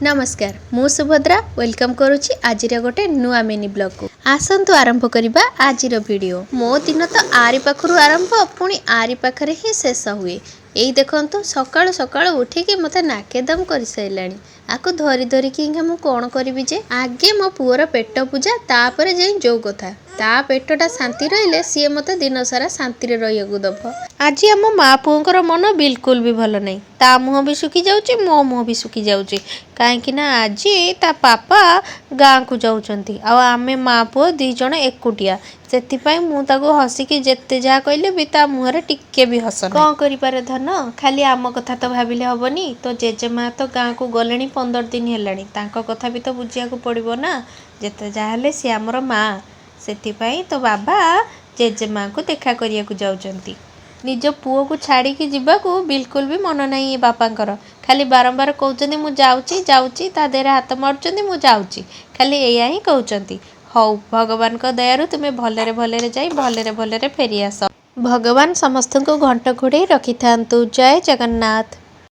ନମସ୍କାର, ମୁଁ ସୁଭଦ୍ରା welcome କରୁଛି ଆଜିର ଗୋଟେ ନୂଆ ମିନି ବ୍ଲଗ୍କୁ। ଆସନ୍ତୁ ଆରମ୍ଭ କରିବା ଆଜିର ଭିଡ଼ିଓ। ମୋ ଦିନ ତ ଆରି ପାଖରୁ ଆରମ୍ଭ, ପୁଣି ଆରି ପାଖରେ ହିଁ ଶେଷ ହୁଏ। ଏଇ ଦେଖନ୍ତୁ, ସକାଳୁ ସକାଳୁ ଉଠିକି ମୋତେ ନାକେଦମ କରିସାରିଲାଣି। ଆକୁ ଧରି ଧରିକି ମୁଁ କ'ଣ କରିବି ଯେ? ଆଗେ ମୋ ପୁଅର ପେଟ ପୂଜା, ତାପରେ ଯାଇ ଯୋଉ କଥା। ତା ପେଟଟା ଶାନ୍ତି ରହିଲେ ସିଏ ମୋତେ ଦିନସାରା ଶାନ୍ତିରେ ରହିବାକୁ ଦବ। ଆଜି ଆମ ମା ପୁଅଙ୍କର ମନ ବିଲକୁଲ ବି ଭଲ ନାହିଁ। ତା ମୁହଁ ବି ଶୁଖିଯାଉଛି, ମୋ ମୁହଁ ବି ଶୁଖିଯାଉଛି, କାହିଁକି ନା ଆଜି ତା ପାପା ଗାଁକୁ ଯାଉଛନ୍ତି ଆଉ ଆମେ ମା ପୁଅ ଦୁଇ ଜଣ ଏକୁଟିଆ। ସେଥିପାଇଁ ମୁଁ ତାକୁ ହସିକି ଯେତେ ଯାହା କହିଲେ ବି ତା ମୁହଁରେ ଟିକେ ବି ହସ। କ'ଣ କରିପାରେ ଧନ, ଖାଲି ଆମ କଥା ତ ଭାବିଲେ ହବନି। ତୋ ଜେଜେମା ତ ଗାଁକୁ ଗଲେଣି 15 ଦିନ ହେଲାଣି, ତାଙ୍କ କଥା ବି ତ ବୁଝିବାକୁ ପଡ଼ିବ ନା। ଯେତେ ଯାହା ହେଲେ ସିଏ ଆମର ମା। ସେଥିପାଇଁ ତୋ ବାବା ଜେଜେମାଙ୍କୁ ଦେଖା କରିବାକୁ ଯାଉଛନ୍ତି। ନିଜ ପୁଅକୁ ଛାଡ଼ିକି ଯିବାକୁ ବିଲକୁଲ ବି ମନ ନାହିଁ ଏ ବାପାଙ୍କର। ଖାଲି ବାରମ୍ବାର କହୁଛନ୍ତି, ମୁଁ ଯାଉଛି, ଯାଉଛି। ତା ଦେହରେ ହାତ ମାରୁଛନ୍ତି, ମୁଁ ଯାଉଛି, ଖାଲି ଏଇଆ ହିଁ କହୁଛନ୍ତି। ହଉ, ଭଗବାନଙ୍କ ଦୟାରୁ ତୁମେ ଭଲରେ ଭଲରେ ଯାଇ ଭଲରେ ଭଲରେ ଫେରି ଆସ। ଭଗବାନ ସମସ୍ତଙ୍କୁ ଘଣ୍ଟ ଘୋଡ଼େଇ ରଖିଥାନ୍ତୁ। ଜୟ ଜଗନ୍ନାଥ।